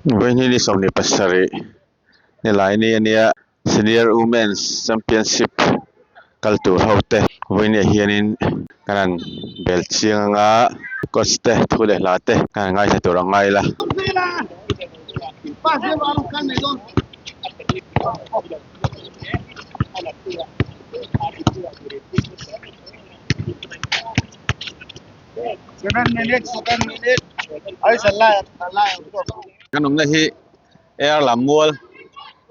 Vawihnih ni 27 nilai ni ania senior women's championship kal tur ho te vawiinah hianin kan han bel chiang anga coach te thu leh hla te kan han ngaithla tur ang ngai ila. Kan awmna hi air lam mual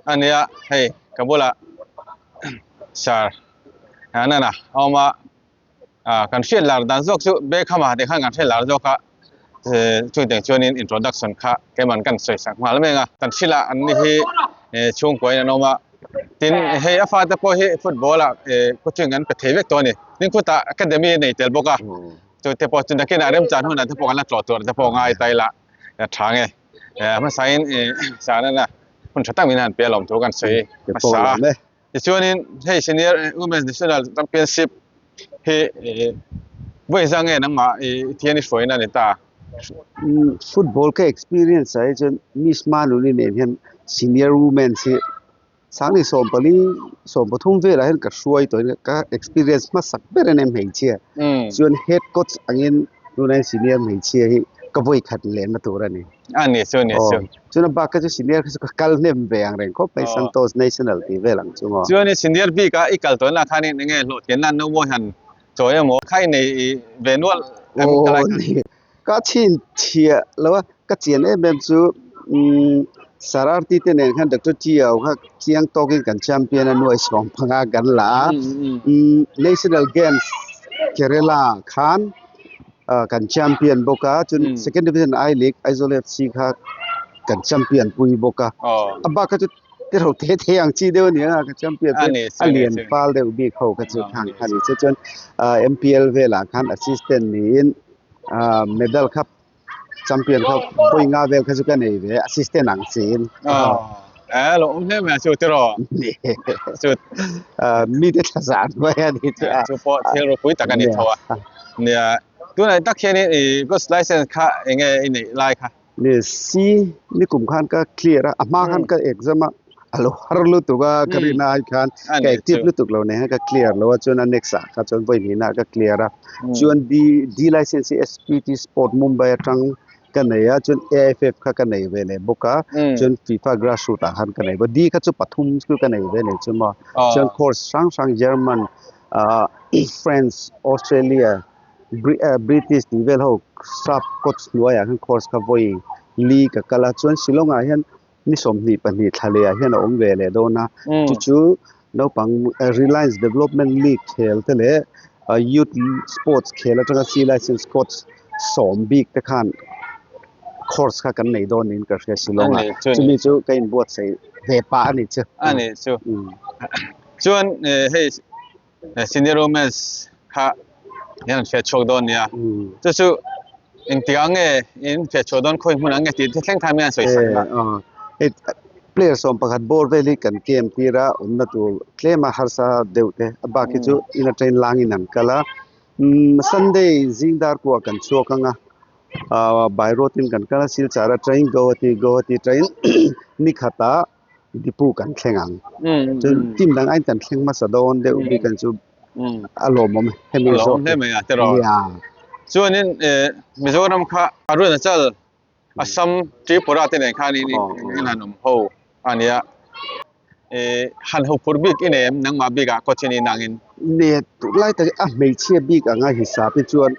a nia hei ka bulah sir Anana a awm a ah kan hriat lar dan zawk chu Beckham ah te khan kan hriat lar zawk a eh chutiang chuanin introduction kha keimahni kan sawi sak nghal mek a kan hrilh a an ni hi eh chhungkua in an awm a tin hei a fate pawh hi football ah eh coaching an pe thei vek tawh a ni tin khutah academy a nei tel bawk a chu te pawh chu nakinah remchan hunah te pawh kan la tlawh tur te pawh ngai ta ila a tha nge eh hmasain eh sanana hun tha tak min han pe alawm thu kan sawi hmasa a. Tichuanin hei senior women's national championship hi vawi zang nge nangmah i thian i hruaina a ni ta? Football ka experience ah hi chuan Miss Manuni nen hian senior women's hi sangni 14 13 velah hian ka hruai tawh in ka experience hmasak ber a nia hmeichhia chuan head coach angin tunah hian senior hmeichhia hi ka vawi khat lehna tur a ni. A ni chu ni chu. Chuan a bak kha chu senior kha chu ka kal hnem ve ang reng khawp mai Santos National tih vel ang chu maw. Chuan i senior bik a i kal tawh na khan in enge hlawhtlinna an no mawi han chawi emaw kha i nei ve nual em ka lai khan. Ka chhin chhiah lo a, ka chian em em chu umm Sararti te nen khan Doctor Tiau kha chiang tawkin kan champion a nuai 15 kan la a, umm National Games Kerala khan kan champion bawk a chuan second division I league Aizawl FC kha kan champion pui bawk a a bak kha chu te ro the the ang chi deuh a ni a ka champion te a lian fal deuh bik ho kha chu khang kha ni che chuan MPL velah khan assistant niin medal kha champion kha vawi nga vel kha chu ka nei ve assistant ang chiin a lo awm hle mai a chu tiraw chu mi te thla zan mai a ni chu chu pawh thil ropui tak a ni tho a nia tunah tak hian i bus license kha enge i neih lai kha ni si ni kum khan ka clear a a hma khan ka exam a a lo har lutuk a ka rin ai khan ka active lutuk lo nen ka clear lo a chuan a next ah kha chuan vawi hnihna ah ka clear a chuan D D license hi SPT sport Mumbai atang ka nei a chuan AIFF kha ka nei ve leh bawk a chuan FIFA grassroot ah khan ka nei bawk D kha chu pathum chu ka nei ve nei chu maw chuan course hrang hrang German ah France Australia British tih vel ho sap coach hnuaiah khan course kha vawi li ka kal a chuan Shillong ah hian ni 22 thla leh ah hian a awm ve leh dawn a chu chu naupang Reliance Development League khel te leh Youth Sports khel atanga C License Coach sawm bik te khan course kha kan nei dawn niin ka hria Shillong ah chumi chu ka inbuatsaih ve pah a ni chu. A ni chu. Chuan hei Senior Women's kha hian an hriat chhuak dawn nia. Chu chu engtik ang nge in hriat chhuah dawn khawi hmun ang nge tih te thleng khan min han sawi sak la. Hei player 11 bawr vel hi kan game tir a awmna tur tlem a harsa deuh te a bak hi chu in a train langin an kal a. Sunday zing dar kuah kan chhuak ang a by road in kan kal a Silchar a train Guwahati Guwahati train ni khatah Dipu kan thleng ang. Chuan team dang aiin kan thleng hmasa dawn deuh bik ang chu a lawmawm hemi zawk. A lawmawm hle mai a tiraw. Chuanin Mizoram kha Arunachal, Assam, Tripura te nen khan in han awm ho a nia. Han ho phur bik i nei em nangmah bikah coach i nih nangin? Ne tunlai tak a hmeichhia bik anga hisap hi chuan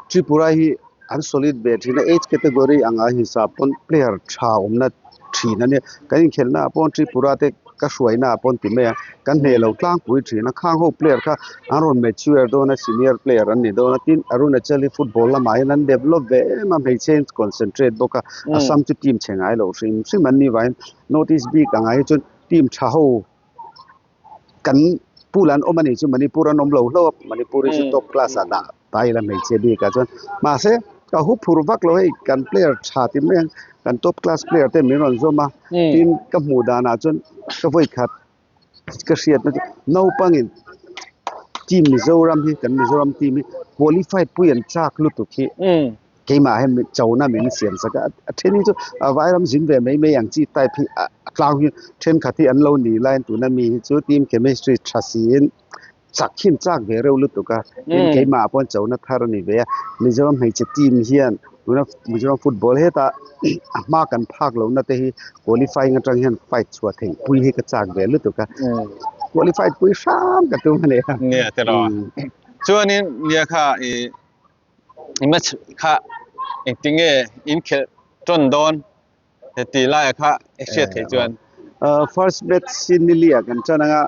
Tripura hi an solid ve thin a, age category anga hisap pawn player tha awmna thin a nia. Kan inkhelhna ah pawh Tripura te ka hruaina ah pawh ti mai a, kan hneh lo tlangpui thin a, khang ho player kha an rawn mature dawn a, senior player an ni dawn a, tin Arunachal hi football lamah hian an develop ve em a, hmeichhe in concentrate bawk a, Assam chu team chhe ngai lo hrim hrim an ni vangin North East bik angah hi chuan team tha ho kan pool an awm a nih chu Manipur an awm lo hlauh a, Manipur hi chu top class ah dah ta ila hmeichhia bik ah chuan mahse ka hu phur vak lo hei kan player tha ti mai ang kan top class player te min rawn zawm a tin ka hmuh dan ah chuan ka vawi khat ka hriat na chu naupang in team Mizoram hi kan Mizoram team hi qualified pui an chak lutuk hi. Keimah hian min chona min siam sak a, a then hi chu a vairam zin ve mai mai ang chi type hi a tlang hi thenkhat hi an lo ni laiin tuna mi hi chu team chemistry tha siin chak hin chak ve reuh lutuk a, tin keimah pawh chona thar a ni ve a, Mizoram hmeichhe team hian tuna Mizoram football hetah a hma kan phak lohna te hi qualifying atang hian fight chhuah theih pui hi ka chak ve lutuk a, qualified pui hram ka tum a ni a. Nia tiraw. Chuanin nia kha i. Match kha engtinge in khelh tawn dawn heti laia kha i hriat theih chuan. First match hi nilia kan tan anga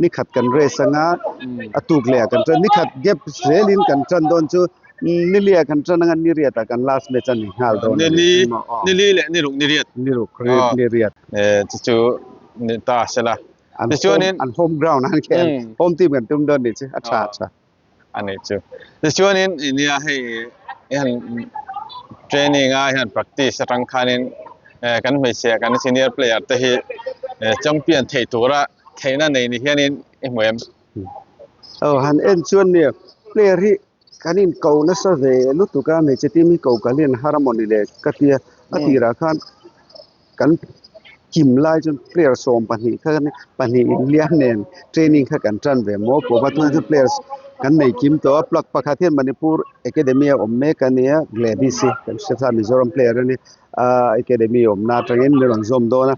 nikhat kan race anga a tuk leh ah kan tan nikhat gap zelin kan tan dawn chu nilia kan tan anga niriat ah kan last match a ni nghal dawn a ni. Nili leh niruk niriat. Niruk niriat. Chu chu ni ta sela. An home ground an khelh home team kan tum dawn ni chu a tha a tha. a nih chu. Tichuanin nia hei i han training a i han practice atang khanin eh kan hmeichhia kan senior player te hi eh champion theih tura theihna nei ni hianin i hmu em? Aw han en chuan nia player hi kan in ko nasa ve lutuk a hmeichhe team hi ko kal hian har amawni le ka tia a tirah khan kan kim lai chuan player 12 kha pahnih inlian nen training kha kan tan ve maw pawh va tunah chuan players kan nei kim tawh a plug pakhat hian Manipur academy a awm mek a nia Gladys hi kan hre thla Mizoram player a ni ahh academy awmna atangin min rawn zawm dawn a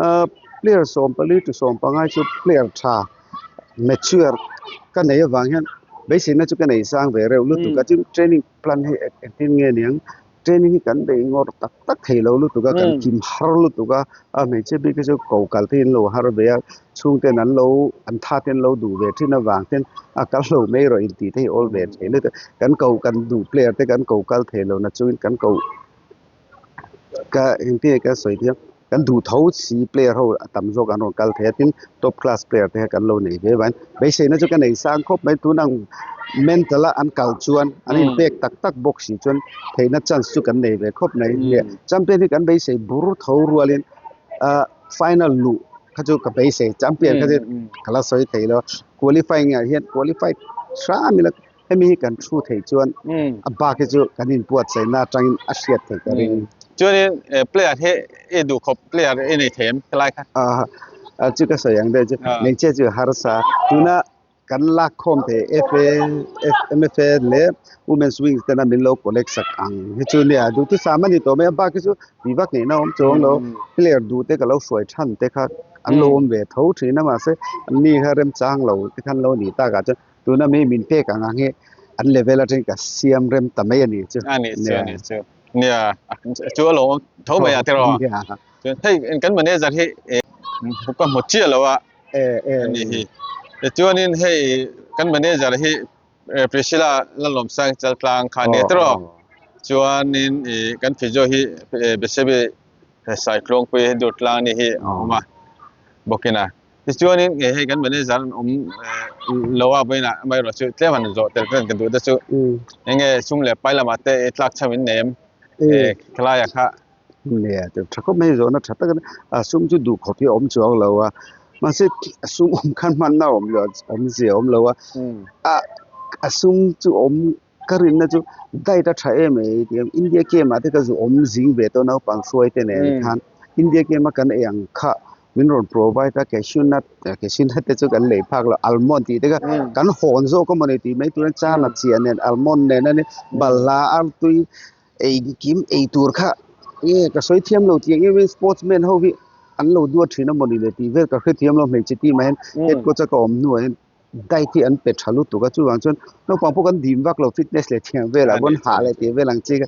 ahh player 14 to 15 chu player tha mature ka nei avang hian beiseina chu ka nei sang ve reuh lutuk a tin training plan hi engtin nge niang. Training hi kan bei ngawr tak tak thei lo lutuk a, kan kim har lutuk a, a hmeichhe bik hi chu ko kal te in lo har ve a, chhungten an lo an tha te an lo duh ve thin avang ten a kal lo mai erawh intih te hi awl ve thei lutuk a, kan ko kan duh player te kan ko kal thei lo na chungin kan ko ka engtin nge ka sawi thiam. Kan duh tho si player ho a tam zawk an rawn kal thei a tin top class player te kha kan lo nei ve vangin beiseina chu ka nei sang khawp mai tun ang mental a an kal chuan an inpek tak tak bawk si chuan theihna chance chu kan nei ve khawp mai nia champion hi kan beisei bur tho rualin ah final luh kha chu ka beisei champion kha chu ka la sawi thei lo qualifying ah hian qualify hram ila hemi hi kan thu theih chuan a bak hi chu kan inbuatsaihna atangin a hriat theih ka ring. Chuanin player hi i duh khawp player i nei thei em helai kha? A chu ka sawi ang deuh chu hmeichhia chu harsa tuna kan lak khawm thei FA MFA leh Women's Wings tena min lo collect sak ang hi chu nia duhthusam a ni tawh mai a bak hi chu tih vak ngaihna awm chuang lo player duh te ka lo hruai than te kha an lo awm ve tho thin a mahse mi kha remchang lo te khan lo nih takah chuan Tuna mi min pek ang ang hi an level atangin ka siam rem ta mai a ni chu. A ni chu, a ni chu. Nia, chu a lo awm tho mai a tiraw. Chuan hei kan manager hi ka hmu chiah lo a a ni hi. Tichuanin hei kan manager hi Priscilla Lalawmsang Chaltlang kha a ni tiraw. Chuanin kan physio hi Besebi Saitluangpui Durtlang ni hi a awm a bawkin a. Tichuanin nge hei kan manager an awm lo a vawiinah amaherawh chu tlem han zawh tel vel ka duh te chu enge sum leh pai lamah te i tlak chho in nei em khelaiah kha. Nia tha khawp mai zawhna tha tak a ni a sum chu duh khawp hi a awm chuang lo a mahse a sum awm khan hmanna a awm lo awmzia a awm lo a a sum chu awm ka rinna chu diet a tha em ei tih India game ah te ka zu awm zing ve tawh naupang hruai te nen khan India game a kan ei ang kha min rawn provide a cashew nut cashew nut te chu kan lei phak lo almond tih te kha kan hawn zawk a mawni tih mai turin chana chiah nen almond nen a ni balhla artui ei kim ei tur kha nge ka sawi thiam lo tih ang em em sportsman ho hi an lo duat thin a mawni le tih vel ka hrethiam lo hmeichhe team ah hian head coach a ka awm hnuah hian diet hi an pe tha lutuk a chuvang chuan naupang pawh kan dim vak lo fitness leh thiam velah pawn hah leh tih vel ang chi kha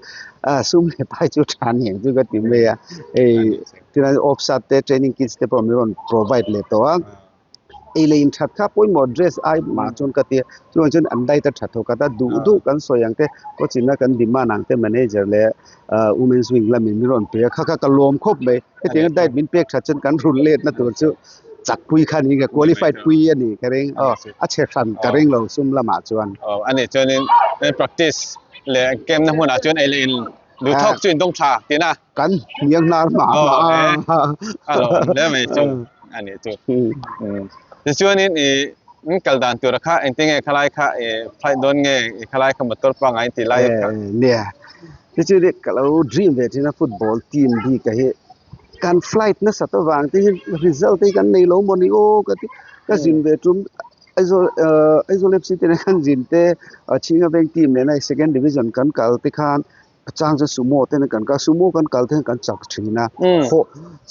ah sum leh pai chu tha ni ang chu ka ti mai a hei tilai offside te training kits te pawh min rawn provide leh tawh a ei leh in that kha pawimawh dress ai mah chuan ka ti a chuvang chuan an diet a tha thawk a duh duh kan sawi ang te coaching a kan demand ang te manager leh ah women's wing lamin min rawn pe a kha kha ka lawm khawp mai hetiang a diet min pek that chuan kan run let na tur chu chak pui kha ni ka qualified pui a ni ka ring aw a chhe hran ka ring lo sum lamah chuan aw a nih chuanin practice leh game na hmunah chuan ei leh in duh thawk chu in dawng tha tihna kan hniang hnar mah mah a lo awm hle mai chu a nih chu tichuanin i in kal dan tura kha engtin nge khalai kha i flight dawn nge i khalai kha motor pangngai tih lai kha nia. Tichuan ka lo dream ve thin a football team bik ah hi kan flight nasat avang te hian result te hi kan nei lo maw ni aw ka ti ka zin ve tum Aizawl ahh Aizawl F C te nen khan zin te Chhinga Veng team nena second division kan kal te khan a chang chuan sumo te nen kan kal a sumo kan kal te hian kan chak thin a haw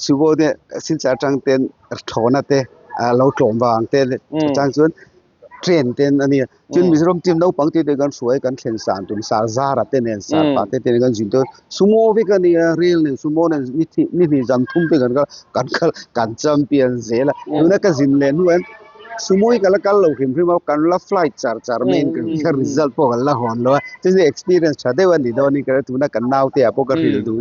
sumo te silchar atang ten thlawhna te a lo tlawm vang te a chang chuan train te a nia chuan Mizoram team naupang te te kan hruai kan thlen san tum sar zara te nen sar pah te te nen kan zin dawn sumo vek a nia rail nen sumo nen ni hnih ni hnih zan thum te kan kal kan kal kan champion zel a tuna ka zin leh hnuah hian sumo hi ka la kal lo hrim hrim a kan la flight char char mai in ka result pawh kan la hawn lo a chu chu experience tha deuh a ni dawn in ka hria tuna kan naute ah pawh ka hrilh duh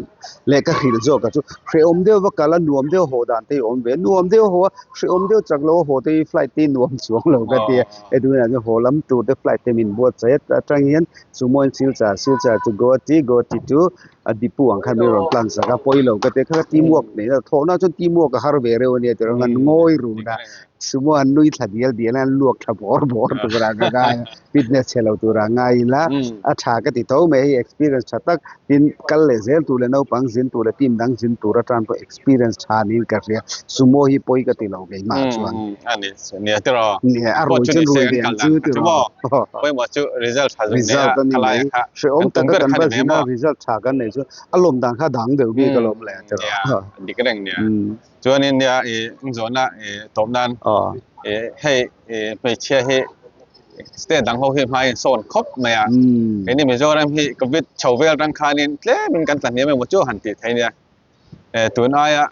leh ka hrilh zawk a chu hrehawm deuh va kal a nuam deuh haw dan te hi a awm ve a nuam deuh haw a hrehawm deuh chak lo a haw te hi flight te hi nuam chuang lo ka ti a hei tunah chuan haw lam tur te flight te min buatsaih a atang hian sumo in silchar silchar to guwahati guwahati to a dipu ang khan min rawn plan sak a pawi lo ka ti a kha kha team work nei a thawhna chuan team work a har ve reuh a nia tih an ngawi run a sumo an nui thla dial dial a an luak thla bawr bawr tur ah ka ngai a fitness chhe lo tur ah ngai ila a tha ka ti tho mai hei experience tha tak tin kal leh zel tur leh naupang zin tur leh team dang zin tur atan pawh experience tha niin ka hria sumo hi pawi ka ti lo keimah chuan a ni nia tiraw nia a rui chuan rui ve ang chu tiraw pawimawh chu result tha zawk result a ni mai hrehawm taka kan va zin a result tha kan nei chu a lawm dan kha dang deuh bik alawm le tiraw dik reng nia chuanin nia i zawhna i tawp nan hei hmeichhia hi state dang ho hi hmaiin sawn khawp mai a keini Mizoram hi covid chho vel atang khanin tlemin kan tla hniam emaw chu han tih theih nia tun aia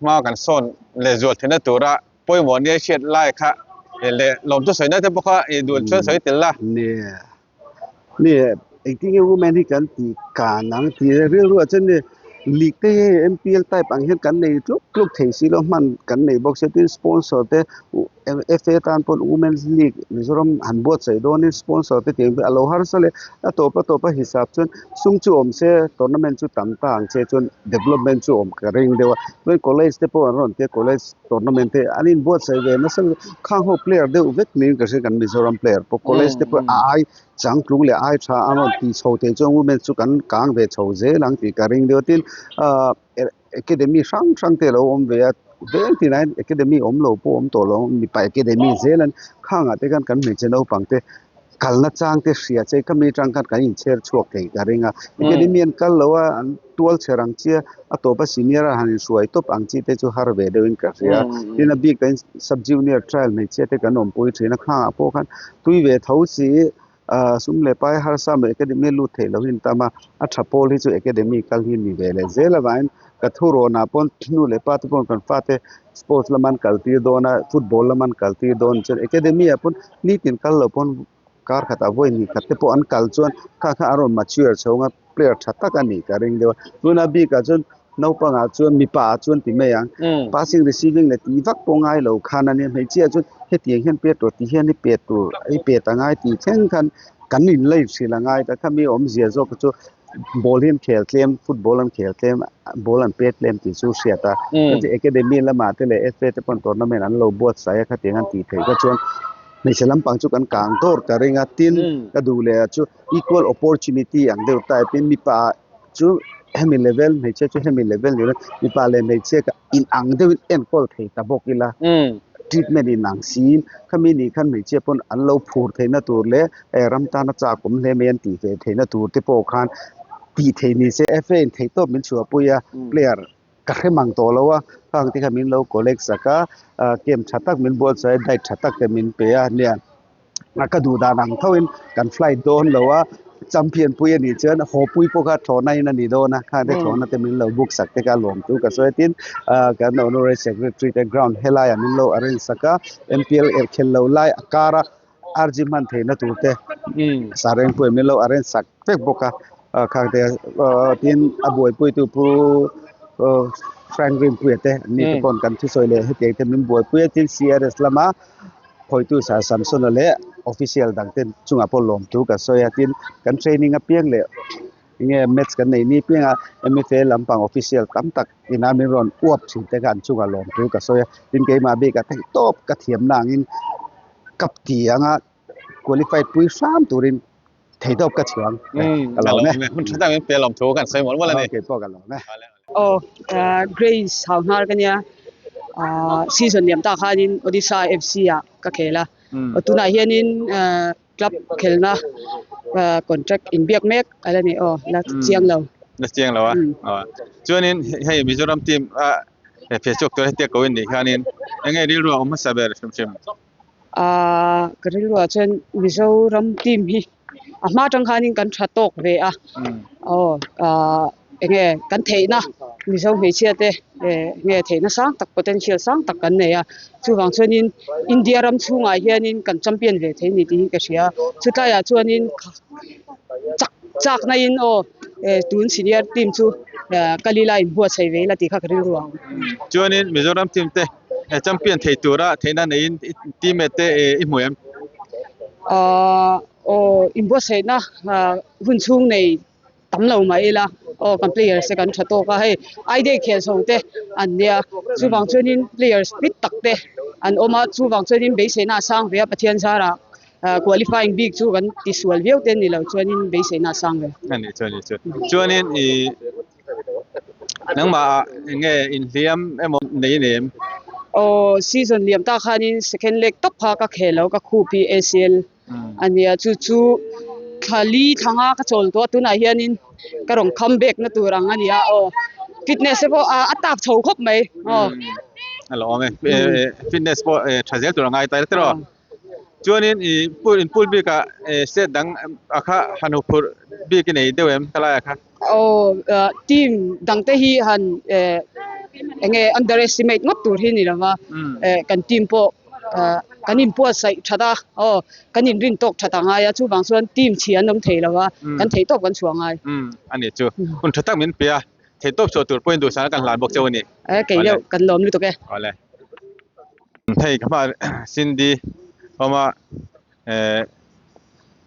hma kan sawn leh zual theihna tura pawimawh nia hriat lai kha leh lawmthu sawina te pawh kha i duh chuan sawi tel la. Nia nia engtin nge women hi kan tih kan ang tih rilru ah chuan league te hi M_P_L type ang hian kan nei tluk tluk thei si lo hman kan nei bawk sia tin sponsor te F_A tan pawh women's league Mizoram han buatsaih dawnin sponsor te tih ang a lo harsa leh a tawp a tawp a hisap chuan sum chu awm se tournament chu tam ta ang che chuan development chu awm ka ring deuh a chuan college te pawh an rawn tia college tournament te an inbuatsaih ve nasa khang ho player deuh vek niin ka hria kan Mizoram player pawh college te pawh a ai changtlung leh ai tha an rawn tih chho thei chuan women chu kan kang ve chho zel ang tih ka ring deuh a tin ahh academy hrang hrang te a lo awm ve a veng tinah hian academy awm lo pawh awm tawh lo ang mipa academy zel an khangah te khan kan hmeichhe naupang te kalna chang te hria che khami atang khan kan inchher chhuak thei ka ring a academy an kal lo a an tual chher ang chi a a tawpa senior a han inhruai tawp ang chi te chu har ve deuh in ka hria tin a bik in sub junior trial hmeichhia te kan awmpui thin a khangah pawh khan tui ve tho si ah sum leh pai harsa mai academy lut theih loh hi an tam a a tha pawl hi chu academy kal hi ni ve leh zel avangin ka thu rawn ah pawn nu leh pa te pawn kan fate sports lama an kal tir dawn a football lama an kal tir dawn chuan academy ah pawn nitin kal loh pawn kar khatah vawi hnih khat te pawh an kal chuan kha kha a rawn mature chho ang a player tha tak a nih ka ring deuh a tuna bikah chuan naupangah chuan mipa ah chuan ti mai ang passing receiving leh tih vak pawh ngai lo khan a nia hmeichhia chuan hetiang hian pet tur tih hian i pet tur i pet a ngai tih thleng khan kan inlei hrilh a ngai ta khami awmzia zawk chu ball hi an khel tlem football an khel tlem ball an pet tlem tih chu hriat a academy lamah te leh F A te pawn tournament an lo buatsaih a khatiang an tih theih kha chuan hmeichhe lampang chu kan kang dawr ka ring a tin ka duh leh ah chu equal opportunity ang deuh type in mipa chu hemi level hmeichhia chu hemi level ni lo mipa leh hmeichhia ka in ang deuh in enkawl thei ta bawk ila treatment in ang siin khami nih khan hmeichhia pawn an lo phur theihna tur leh eh ram tana chak awm hle mai an tih ve theihna tur te pawh khan tih theih ni se F A in theihtawp min chhuahpui a player ka hre mang tawh lo a khang te kha min lo collect sak a ah camp tha tak min buatsaih a diet tha tak te min pe a nia a ka duh dan ang tho in kan flight dawn lo a champion pui a nih chuan haw pui pawh kha thlawhna in a ni dawn a khang te thlawhna te min lo book sak te kha lawm chu ka sawi a tin ah kan honorary secretary te ground helai ah min lo arrange sak a M P L er khel lo lai a kar a R G hman theihna tur te sareng pawhin min lo arrange sak vek bawk a ah khang te ah tin a buaipuitu pu Frank Rinpuia te an ni te pawh kan thusawi leh hetiang te min buaipui a tin C R S lama khawitu Sir Samsona leh official dang te chungah pawh lawmthu ka sawi a tin kan training apiang leh enge match kan nei ni pianga M_F_A lampang official tam tak ina min rawn uap thin te kha an chungah lawmthu ka sawi a tin keimah bikah theihtawp ka thiamna angin cup ti anga qualified pui hram turin. Theitawp ka chhuang ka lo awm e. Hun tha tak min pe lawm thu kan sawi mawlh mawlh a ni. Kei pawh ka lo awm e. Aw Grace Hauhnar ka nia season liam tak khanin Odisha FC ah ka khel a tunah hianin club khelna contract inbiak mek a la ni aw la chiang lo. La chiang lo a chuanin hei Mizoram team a he chhuak tur hetia ko in nih hianin enge rilru a awm hmasa ber hrim hrim. Ahh ka rilru ah chuan Mizoram team hi a hma atang khanin kan tha tawk ve a aw ahh enge kan theihna Mizo hmeichhia te eh nge theihna sang tak potential sang tak kan nei a chuvang chuanin India ram chhungah hianin kan champion ve thei a ni tih hi ka hria chutlai ah chuanin chak chak na in aw eh tun senior team chu eh kal ila inbuatsaih ve ila tih kha ka rilru ang. Chuanin Mizoram team te. Champion thei tura theihna neiin teammate te i hmu em? Aaa aw inbuatsaihna hun chhung nei tam lo mah ila aw kan players te kan tha tawk a hei I-day khel chho te an nia chuvang chuanin players fit tak te an awm a chuvang chuanin beiseina a sang ve a Pathian zarah qualifying bik chu kan tisual viau te ni lo chuanin beiseina a sang ve. A nih chu a nih chu chuanin i Nangmah ah enge inhliam emaw nei a ni em? Aw season liam tak khanin second leg tawp kha ka khel lo ka khup hi ACL a nia chu chu thla li thla nga ka chawl tawh a tunah hianin ka rawn come back na tur ang a nia aw fitness te pawh a tak chho khawp mai aw. A lo awm e fitness pawh tha zel tur a ngai ta tiraw. Chuanin i pool in pool bikah state dang a kha han hu phurh bik i nei deuh em helai ah kha? Aw team dang te hi han eng nge underestimate ngawt tur hi ni lo va kan team pawh kan inbuatsaih that a aw kan inrin tawk that a ngai a chuvang chuan team chhia an awm thei lo va kan theih tawp kan chhuah a ngai. A nih chu hun tha tak min pe a theih tawp chhuah tur pawhin duhsana kan hlan bawk cheu a ni. Kei deuh kan lawm lutuk e. Awle. Hei ka hma Cindy awma eh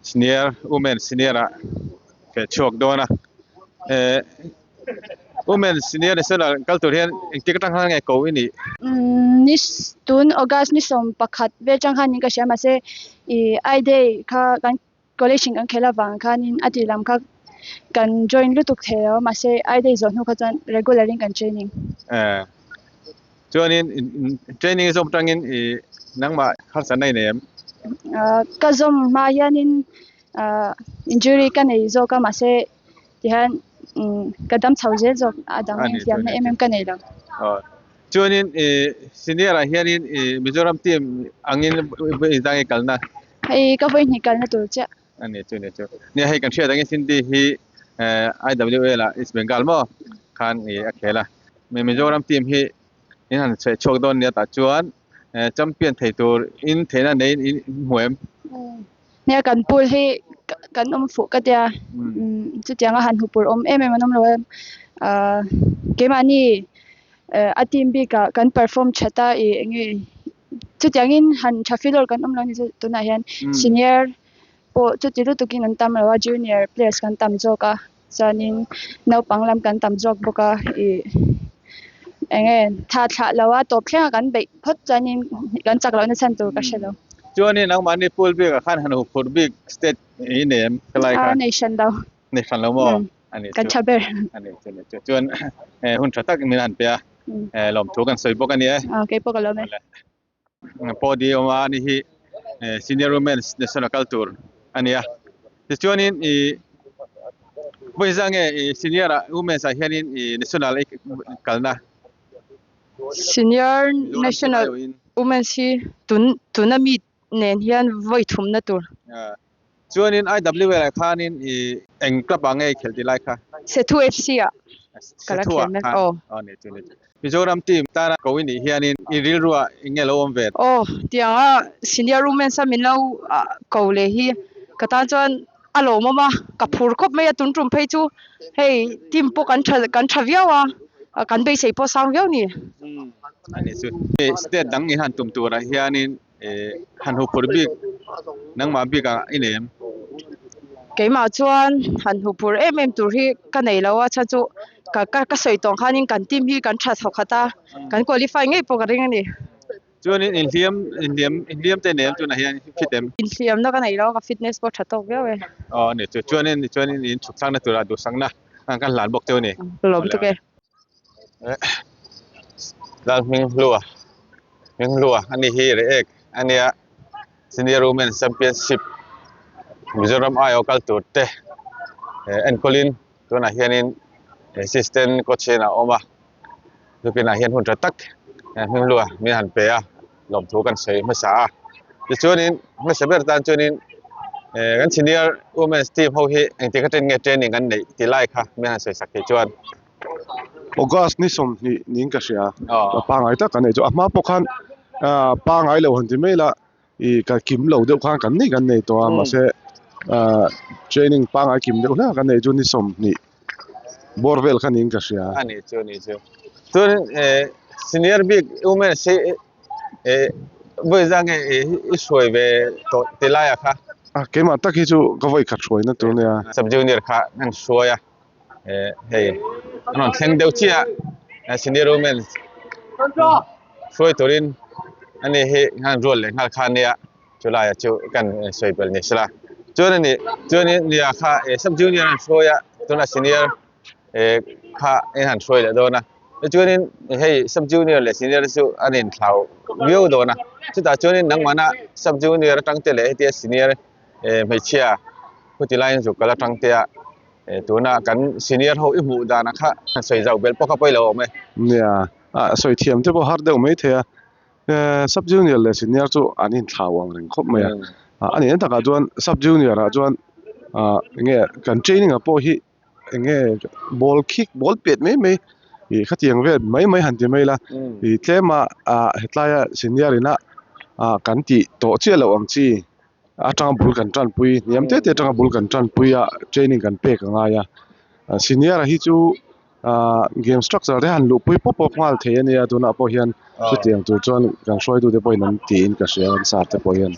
senior women senior ah feh chhuak dawn a eh women senior national kal tur hian engtik atang khan nge ko i nih? Umm ni tun August ni 11 vel tang khan in ka hria mahse ih I day kha kan College in kan khelh avang khanin a tih lam kha kan join lutuk thei lo mahse I day zawh hnu kha chuan regular in kan training. Eh chuanin training zawm tangin i nangmah harsatna i nei em? Ah ka zawm hma hianin ah injury ka nei zawk a mahse tihian ka dam chho zel zawk a dang infiamna em em ka nei lo. Aw chuanin i senior ah hianin i Mizoram team angin inzang i kalna Hei ka vawi hnih kalna tur chiah. A ni chu ni chu. Nia hei kan hriat angin Cindy hi IWL ah East Bengal maw khan i a khel a. Mizoram team hi in han chhuah chhuak dawn nia tah chuan champion thei tur in theihna nei in hmu em? Nia kan pool hi kan awm fuh ka tia. Chutiang a han hmu pur awm em em an awm lo em. Keimahni a team bikah kan perform that a i enge Chutiangin han tha filawr kan awm lo ni chu tunah hian senior pawh chuti lutukin an tam lo a junior players kan tam zawk a chuanin naupang lam kan tam zawk bawk a ih eng nge tha thlah lo a tawp thleng a kan beih phawt chuanin kan chak lohna chhan tur ka hre lo. Chuanin nangmahni pool bik ah khan han huphurh bik state i nei em helai khan? A nei hran lo. Nei hran lo maw? Kan tha ber. A ni chu ni chu. Chuan hun tha tak min han pe a. Lawmthu kan sawi bawk a ni e. Kei pawh ka lawm e. Pawh di awm a ni hi senior women's national kal tur a ni a. Tichuanin i vawi zah nge i senior ah women's ah hianin i national i kalna? Senior national women's hi tun tuna mi nen hian vawi thumna tur. Chuanin IWL ah khanin i eng club ah nge i khelh tih lai kha? Sethu FC ah ka la khelh mek aw. Aw ni chu ni chu. Mizoram team tana ko i nih hianin i rilru ah eng nge lo awm ve? Aw tiang a senior women's a min lo ko leh hi ka tan chuan a lawmawm a, ka phur khawp mai a tun tum phei chu hei team pawh kan tha kan tha viau a, kan beisei pawh sang viau ni. A ni chu. State dang i han tum turah hianin Han huphurh bik nangmah bik ah i nei em? Keimah chuan han huphurh em em tur hi ka nei lo a chhan chu ka ka sawi tawng khanin kan team hi kan tha thawk khat a kan qualify ngei pawh ka ring a ni. Chuanin inhliam inhliam inhliam te nei em tunah hian fit em? Inhliamna ka nei lo a, ka fitness pawh tha tawk viau e. Aw a ni chu. Chuanin chuanin in chhuk thlakna turah duhsakna kan hlan bawk cheu a ni. Lawm tuk e. Lalhminghlua Hminghlua a ni hi Reiek a nia Senior Women Championship Mizoram aiawh kal tur te enkawlin tunah hianin assistant coach in a awm a tukinah hian hun tha tak Hminghlua min han pe a lawmthu kan sawi hmasa a tichuanin hmasa ber tan chuanin kan senior women's team ho hi engtik atangin nge training an neih tih lai kha min han sawi sak thei chuan. August ni 20 niin ka hria a pangai tak an nei chu a hma pawh khan ah pangai lo han ti mai la ih ka kim lo deuh khan kan nei kan nei tawh a mahse ah training pangai kim deuh hlek an nei chu ni 20 bawr vel kha niin ka hria. A ni chu a ni chu chuan eh senior bik women si eh vawi zang nge i hruai ve tawh ti laiah kha. A keimah tak hi chu ka vawi khat hruaina tur nia. Sub junior kha an hruai a. eh hei an rawn thleng deuh chiah a senior women hruai turin ani hi han rual leh nghal kha ania chulai ah chu kan sawi belh ni sela chuan ani chuanin nia kha eh sub junior an hruai a tunah senior eh kha in han hruai leh dawn a tichuanin hei sub junior leh senior chu an inthlau viau dawn a chutah chuanin nangmahna sub junior atang te leh hetia senior eh hmeichhia khuti laiin zuk kal atang te a. Eh tuna kan senior ho i hmuh dan a kha sawi zauh belh pawh kha pawi lo awm e. Nia, ah sawi thiam te pawh har deuh mai thei a, eh sub junior leh senior chu an inthlau ang reng khawp mai a, ah a nih na takah chuan sub junior ah chuan ah eng nge kan training ah pawh hi eng nge ball kick ball pet mai mai ih khatiang vel mai mai han ti mai ila ih tlem a ah hetlai a senior ina ah kan tih tawh chiah loh ang chi. atanga bul kan tanpui hniam te te atanga bul kan tanpui a training kan pek a ngai a senior a hi chu ahh game structure te han luhpui pawp pawp nghal thei a nia tunah pawh hian chutiang tur chuan kan hruaitu te pawhin an tiin ka hria an sar te pawh hian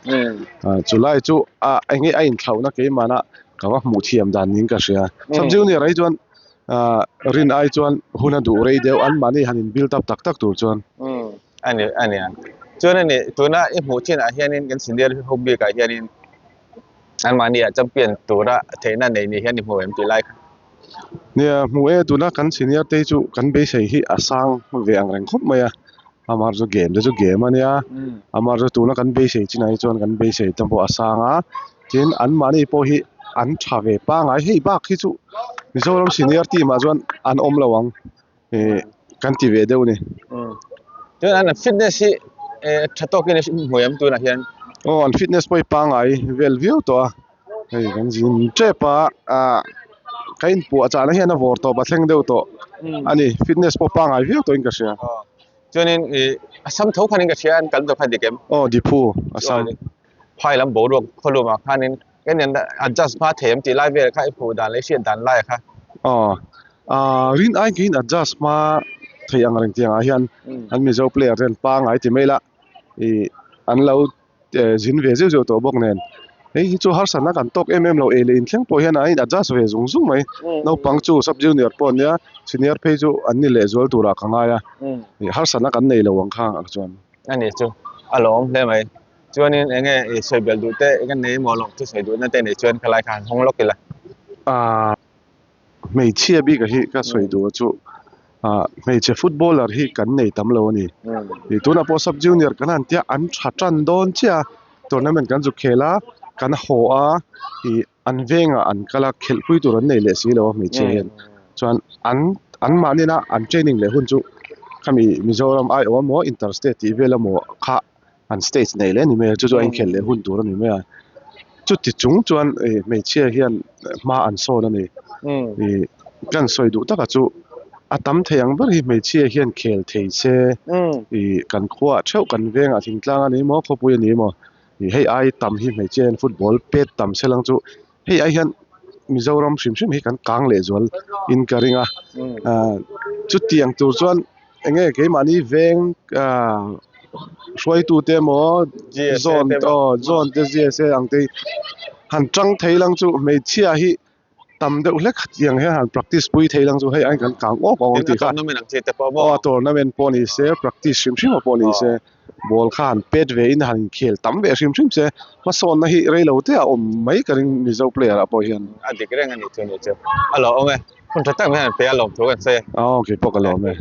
ah chulai chu ah eng nge a inthlauhna keimahna ka va hmuh thiam dan niin ka hria sub junior ah hi chuan ah rin ai chuan hun a duh rei deuh an mahni han in build up tak tak tur chuan. A ni a nia. Chuan a ni tuna i hmuh chinah hianin kan senior ho bikah hianin anmahni ah champion tura theihna nei ni hian i hmu em tih lai kha. Nia hmu e tuna kan senior te hi chu kan beisei hi a sang ve ang reng khawp mai a, amah chu game te chu game a nia, amah chu tuna kan beisei chinah hi chuan kan beisei te pawh a sang a, tin anmahni pawh hi an tha ve pangai hei bak hi chu Mizoram senior team ah chuan an awm lo ang. eh kan ti ve deuh a ni. Chuan an fitness hi eh tha tawkin a hmu em tunah hian? Aw an fitness pawh hi pangai vel viau tawh a, hei kan zin tep a ah ka inpuah chahna hian a vawr tawp a thleng deuh tawh a ni, fitness pawh pangai viau tawhin ka hria. Chuanin ih a sam tho khanin ka hria an kal deuh kha dik em? Aw Diphu a sam. Phai lam boruak khawlumah khanin Kan in adjust hma thei em tih lai vel kha i hmuh dan leh i hriat dan lai kha. Aw ah rin ai ka in adjust hma thei ang reng tiang ah hian an Mizo player te an pangai ti mai la ih an lo zin ve zeuh zeuh tawh bawk nen hei hi chu harsatna kan tawk em em lo ei leh inthleng pawh hian a in adjust ve zung zung mai naupang chu sub junior pawh ania senior phei chu an ni leh zual turah ka ngai a ih harsatna kan nei lo ang kha ang chuan. A ni chu a lawm hle mai. Chuanin eng nge i sawi belh duh te eng nei emaw lawng chu sawi duhna te nei chuan khalai kha han hawng lawk ila. Aaa hmeichhia bik a hi ka sawi duh a chu ah hmeichhe footballer hi kan nei tam lo a ni. Ih tunah pawh sub junior kan han tia an tha tan dawn chiah a tournament kan zuk khel a kan haw a ih an vengah an kal a khelhpui tur an nei leh si lo a hmeichhia hian chuan an an mahni na an training leh hun chu khami Mizoram aiawh emaw inter state tih vel emaw kha. an stage nei leh a ni mai a chu chu a inkhelh leh hun tur a ni mai a chuti chung chuan ih hmeichhia hian hma an sawn a ni ih kan sawi duh taka chu a tam thei ang ber hi hmeichhia hian khel thei se ih kan khuaah theuh kan vengah thingtlang a ni maw khawpui a ni maw ih hei ai tam hi hmeichhia hian football pet tam se lang chu hei ai hian Mizoram hrim hrim hi kan kang leh zual in ka ring a ah chutiang tur chuan eng nge keimahni veng ah hruaitu te emaw zawn aw zawn te GSA ang te hi han tang thei lang chu hmeichhia hi. tam deuh hlek tiang hian han practice pui thei lang chu hei aiin kan kang awk awk ang tih kha aw a tournament pawh ni se practice hrim hrim pawh ni se ball kha han pet ve in han inkhel tam ve hrim hrim se hmasawnna hi rei lo te a awm mai ka ring Mizo player ah pawh hian. A dik reng a ni chu ni chu a lawm e hun tha tak mai hian pe a lawm thu kan sawi e. Aw keipawh ka lawm e.